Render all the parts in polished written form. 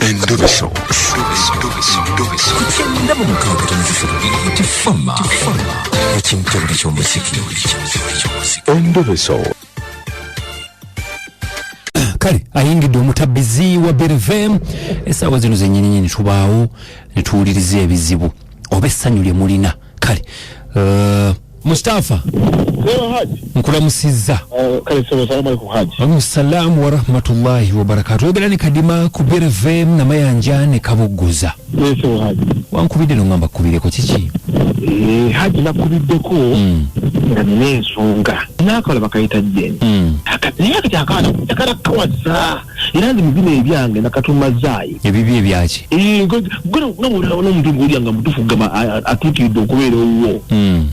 Endobeso. Ku 96.3 Tifama ekimtebule ky'omuziki. Endobeso. Kale ayingidde omutabizi wa Bervem. Essaawa zino zenyininyini tubaawo netuwuliriza ebizibu oba essanyu lye mulina. Kale Mustafa, nkulamusizza. Salaamu warahmatullahi wabarakatu. Oyogera ne Kadima ku Bervem Namayanja ne Kabugguza. Wankubidde nongamba kkubireko kiki? Haji, nakubiddeko nga nina ensonga. Naakawala bakayita Jeni. Naye akati akaana njagala kawasa, era nze mubino ebyange nakatuma Zaayi. Ebibi ebyaki? N'omuntu ngaolya nga mutuufu gamba atuukiridde okubeera owuwo.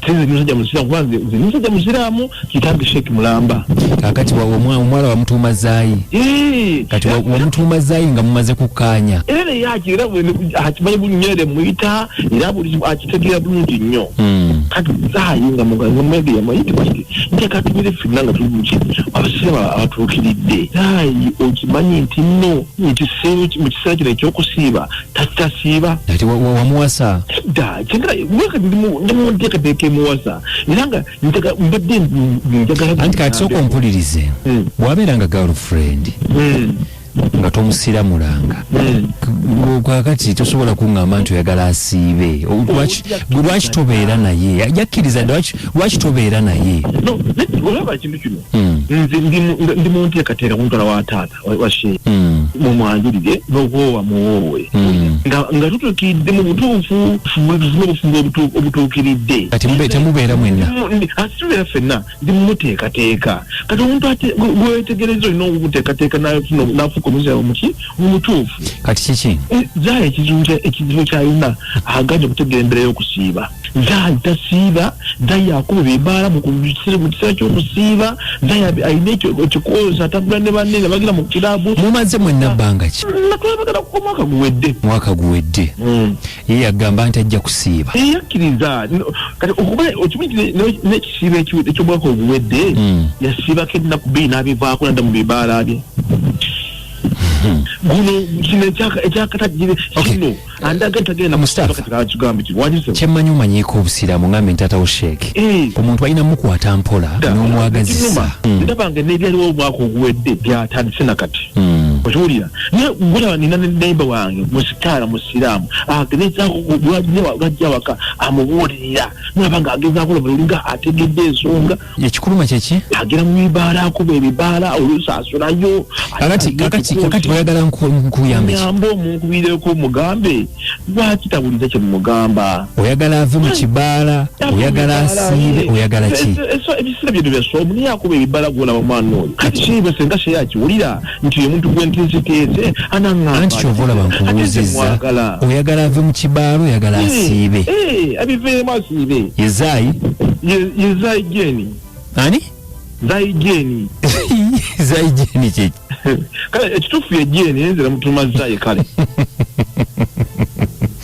Sinze musajja musiraamu, kuba nze musajja musiraamu, kitange Sheek Mulamba. Kakati omuwala wamutuuma Zaayi? Kati wamutuuma Zaayi nga mumaze kukkaanya? Era naye era akimanyi bulungi, nnyo muyita, era buli akitegeera bulungi nnyo. Kati Zaayi nga mugege yamayite mayite, njagala tubeere ffenna nga tuli muki abasiraamu abatuukiridde. Zaayi okimanyi nti nno mu kiseera kino ekyokusiiba tasiiba. Ati wamuwasa? Dda, ndi mu nteekateeka emuwasa, era nga mbadde njagala. Anti kati sooka ompulirize. Bw'abeera nga girlfriend nga tomusiramulanga, kakati tosobola kuŋŋamba nti oyagala asiibe. Lwaki tobeera naye? Yakkiriza, lwaki tobeera naye? Olaba ekintu kino, nze ndi mu nteekateeka kumutwala wa taata wa shehe, mumwanjulire n'okuwoowa muwoowe nga tutuukiridde mu butuufu, tufune obufumbo obutuukiridde. Kati temubeera mwenna? Tubeera ffenna, ndi mumuteekateeka. Kati omuntu gwetegereza olina okumuteekateeka n'afuuka omusiraamu muki omutuufu. Kati kiki? Zaaya ekizibu kyalina, aganye okutegeera embeera y'okusiiba. Zaaya tasiiba, Zaaya akuba ebibaala mu kiseera ky'okusiiba. Zaaya alina ekikoozi, atambula ne banne ne bagira mu kiraabu. Mumaze mwenna bbanga ki? Natwabagala ku mwaka guwedde. Mwaka guwedde. Ye yagamba nti ajja kusiiba? Yakkiriza. Kati okuba okimanyi n'ekisiibo eky'omwaka oguwedde, yasiibako ennaku 2 n'abivaako nadda mu bibaala bye. Guno kino ekyakatajjire kino andaga ntagenda. Mustafa, kigambo kino wagise. Kyemmanyi omanyiiko obusiraamu, ngambe ntaatawo sheeke, omuntu alina mukwata mpola n'omwagazisa. Ndaba nga n'ebyaliwo omwaka oguwedde byatandise nakati, okiwulira? Naye gulaba nina neighbour wange musitaala musiraamu, agezaako lwajja waka amubuulirira, nolaba nga agezaako olinga ategedde ensonga. Ekikuluma kyeki? Agera mu bibaala, akuba ebibaala, oluusi asulayo. Kakati oyagala nkuyambe ki? Nyambe omunkubireko mugambe lwaki tawuliza kyemumugamba. Oyagala ave mu kibaala, oyagala asiibe, oyagala ki? Ebiseera byino byasoomu, naye akuba ebibaala gwolaba omwana oyo. Kati kiibwe senga sheya akiwulira nti omuntu gwentinziteeze anaŋŋamba. Anti kyova olaba nkubuuzizza, oyagala ave mu kibaala, oyagala asiibe? Abiveemu asiibe. Ye Zaayi? Ye Zaayi Jeni. Ani? Zaayi Jeni. Zaayi Jeni kyeki? Kale ekituufu ye Jeni, nze namutuma Zaayi, kale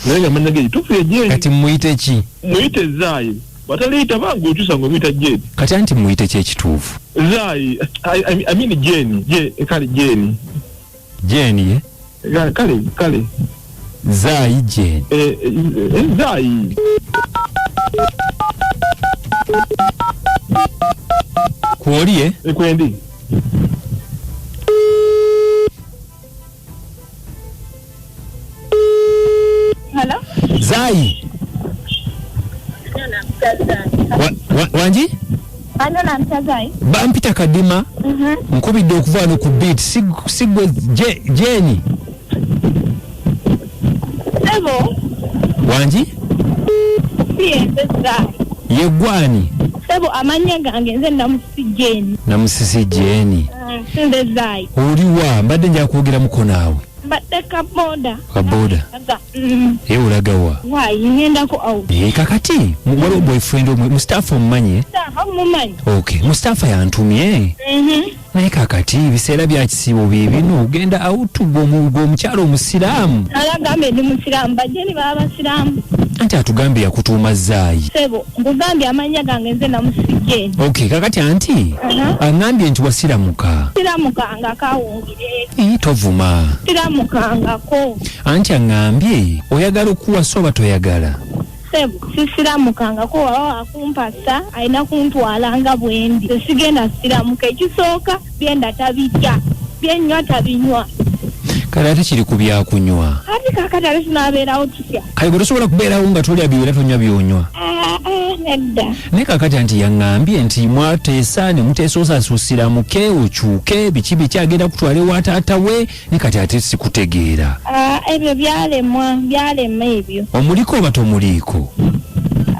naye nga mannya ge ekituufu ye Jeni. Kati muyite ki? Muyite Zaayi, bataliita bange okyusa nga omuyita Jeni. Kati anti muyite ki ekituufu? Zaayi, I mean Jeni, kale Jeni. Jeni ye? Kale kale. Zaayi Jeni. Zaayi. Kwoli ye? Kwendi. Hello? Zaayi. Wangi? Ano nampita Zai. Bampita Kadima. Nkubidde okuva wano ku beat. Sigwe Jeni? Sebo. Wangi? Siyenze Zai. Yeggwani? Sebo, amannya gange nze Namusisi Jeni. Namusisi Jeni. Sinze Zai. Oliwa? Mbadde nja kwogeramuko naawe. Mbadde kaboda. Kaboda? Ye olagawa? Waayi, ngendako awo. Kakati waliwo boyfriend omwe Mustafa, omumanyi? Mustafa mumanyi. Okay, Mustafa yantumye. Naye kakati ebiseera bya kisiibo bye bino, ogenda out gwe omukyala omusiraamu. Alagambe ndi musiraamu, bajeni baba basiraamu. Anti atugambye yakutuuma Zaayi. Sebo, nkugambye amannya gange nze Namusisi Jane. Okay, kakati anti aŋambye nti wasiramuka. Siramukangako awungire. Ii, tovuma. Siramukangako. Anti aŋambye oyagala okuwasa oba toyagala? Sebo, sisiramukangako, waba wakumpasa alina kuntwala nga bwendi. Tesigenda siramuka, ekisooka byenda tabirya, byenywa tabinywa. Kale ate kiri ku byakunywa. Ate kaakati ate tunaabeerawo tutya? Kale gwe tosobola kubeerawo nga tolya byolya tonywa byonywa. Ah, ah, nedda. Naye kaakati anti yaŋŋambye nti mwateesa ne muteesa osasiramuke okyuke biki biki agenda kutwala ewa taata we naye kati ate sikutegeera. Ah, ebyo byalemwa, byalema ebyo. Omuliko oba tomuliiko?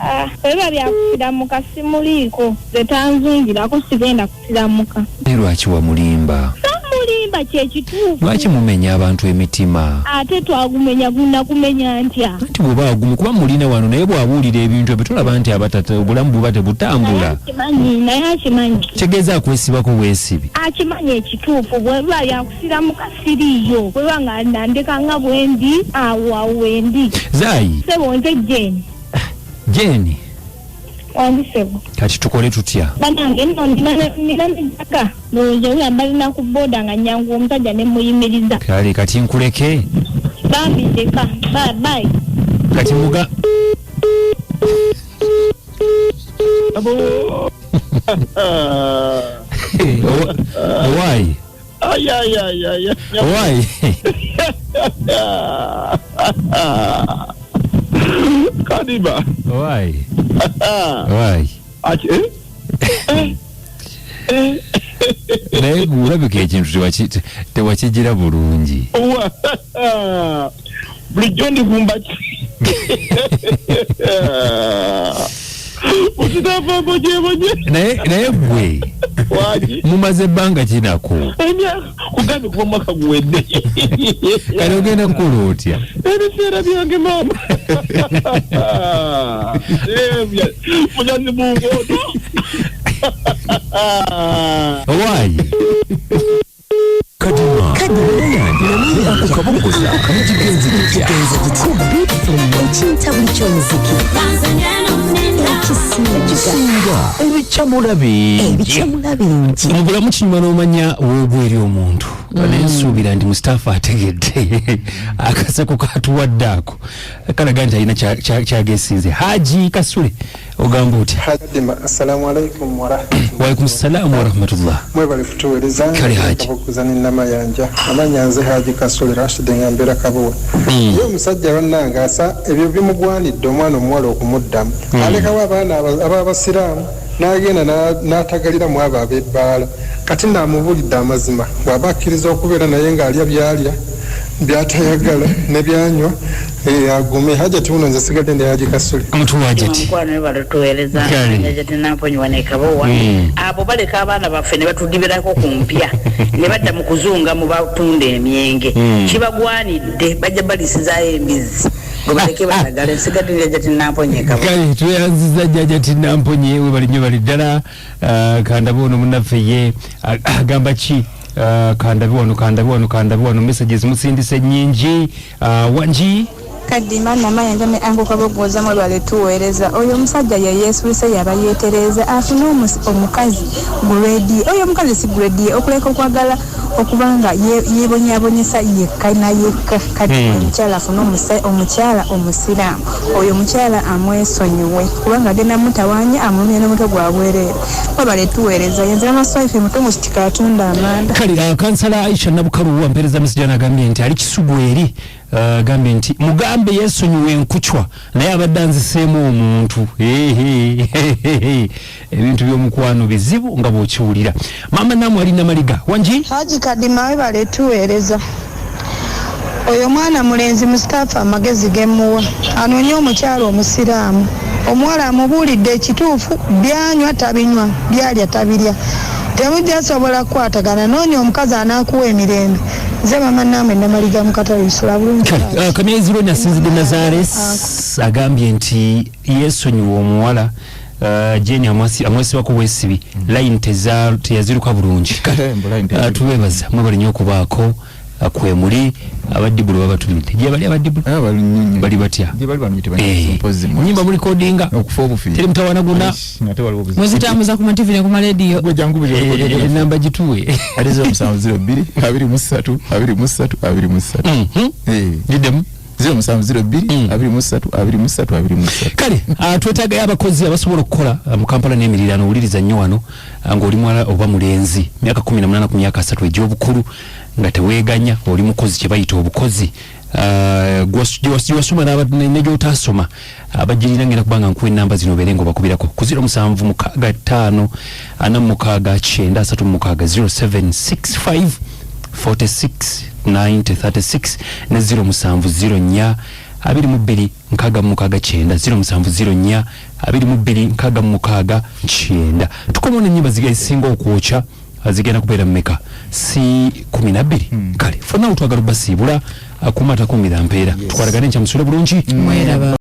Ah, bwe biba byakusiramuka simuliiko, nze tanzungirako sigenda kusiramuka. Naye lwaki wamulimba? Samulimba kyekituufu. Lwaki mumenya abantu emitima? Ate twagumenya gunakumenya ntya? Anti bw'oba agumu kuba mulina wano naye bw'abuulira ebintu ebyo tolaba nti abatata obulamu buba tebutambula. Akimanyi naye akimanyi. Kitegeeza akwesibako bwesibi. Akimanyi ekituufu bwe biba byakusiramuka siriiyo bwe biba nga nandeka nga bwendi awo awo wendi. Zaayi. Ssebo nze Jane. Jane. Wangi ssebo. Kati tukole tutya? Banange nno nina nejaka ndowooza olula balina ku boda nga nyangu omusajja ne muyimiriza. Kale kati nkuleke. Bambi ndeka. Bye bye. Kati muga Abo. Owaayi. Ay, ay, ay, ay, ay. Owaayi. Kadiba. Owaayi. Owaayi. Aki, eh? Eh? Eh? Naye olabika ekintu tewakigira bulungi. Owa. Bulijjo ndikumba ki? Naye gwe mumaze ebbanga kinako. Kugambye kuba omwaka guwedde. Kale ogenda kukola otya? Ebiseera byange maama. Mujazi Mungu ono. Owaayi. Kadima. Kadima. Akukabuguza. Kigenzi gitya. Ekintabuli ky'omuziki. Ekisinga. Ebikyamula bingi. Ebikyamula bingi. Mu bulamu kinyuma n'omanya woogwa eri omuntu. Naye nsuubira nti Mustafa ategedde akaseko katuwadde ako kalaga nti alina kyagesinze. Haji Kasule ogamba otya? Kadima, assalamu alaikum wa rahmatullahi. Wa alaikum salaam wa rahmatullah. Mwebale kutuweereza. Kale Haji. Kabukuza n'Namayanja. Amanya nze Haji Kasule Rashid nga mbeera Kabuwa. Ye omusajja bannange asa ebyo bimugwanidde omwana omuwala okumuddamu. Alekawo abaana ab'abasiraamu n'agenda n'atagalira mu abo ab'ebbaala. Kati naamubuulidde amazima bw'aba akkiriza okubeera naye ng'alya by'alya by'atayagala ne by'anywa agume. Hajati wuno nze sigadde ndi Haji Kasule. Omutu wa Hajati. Mukwano we batuweereza. Hajati Namponywa ne Kabowa. Abo baleka abaana baffe ne batudibirako ku mpya ne badda mu kuzunga mu batunda emyenge. Kibagwanidde bajja balisizaayo embizzi. Gwe baleke balagale. Nsigadde ndi Hajati Namponye Kabowa. Kale tweyanzizza Hajati Namponye we bali nnyo bali ddala. Kandabe ono munnaffe ye agamba ki? Kandabe wano, kandabe wano, kandabe wano. Messages musindise nnyingi. Wangi. Kadima Namayanja ne Anko Kabogoza mwe baletuweereza. Oyo omusajja ye yeesulise yaba yeetereeza afune omukazi grade. Oyo omukazi si grade okuleka okwagala okubanga yeebonyaabonyesa yekka na yekka. Kati omukyala afune omukyala omusiraamu. Oyo omukyala amwesonyiwe kubanga agenda mutawaanya amulumye n'omutwe gwa bwereere. Mwe baletuweereza. Yenze Maswaife muto kitika atunda amanda. Kale Kansala Aisha Nabukalu wampeereza message agambye nti ali Kisugu eri. Agambye nti mugambe yeesonyiwe enkucwa naye abadde anziseemu omuntu. Ebintu by'omukwano bizibu nga bw'okiwulira. Maama Namu ali Namaliga. Wangi? Haji Kadima we baletuweereza. Oyo mwana mulenzi Mustafa amagezi gemuwa anoonye omukyala omusiraamu. Omuwala amubuulidde ekituufu, byanywa tabinywa, byalya tabirya. Temujja sobola kukwatagana, noonya omukazi anaakuwa emirembe. Nze mama Namu Namaliga mu katale nsula bulungi. Kamyezi Lwena asinzidde Nazares agambye nti yeesonyiwa omuwala. Jane amwesibako bwesibi line teyaziruka bulungi. Tubeebaza mwebale nnyo okubaako kwemuli. Abadibulu babatumidde. Gye bali abadibulu? Bali batya? Gye bali bano tebanyi mpozi mu. Nyimba muli kodinga. Okufa obufi. Teri mutawana guna. Nga tewaliwo buzibu. Muzitambuza ku mativi ne ku marediyo. Gwe jangu buli Enamba gituwe. Ate 0702 23 23 23. Giddemu. 0702 23 23 23. Kale twetaagayo abakozi abasobola okukola mu Kampala n'emiriraano. Owuliriza nnyo wano, ng'oli mwala oba mulenzi, myaka 18 ku myaka 30 egy'obukulu, nga teweeganya, oli mukozi, kye bayita obukozi, gyewasoma ne gy'otaasoma, abagirina ngenda kubanga nkuwa enamba zino, obeere ng'obakubirako ku 0765 46 9 36, 0765 46 90 36 ne 0704 22 69 0704 22 69 9. Tukomawo n'ennyimba ezisinga okwokya, zigenda kubeera mmeka? Si 12? Kale fonna twagala obasiibula, akuuma atakuumira mpeera. Tukwatagane enkya, musule bulungi. Mweraba.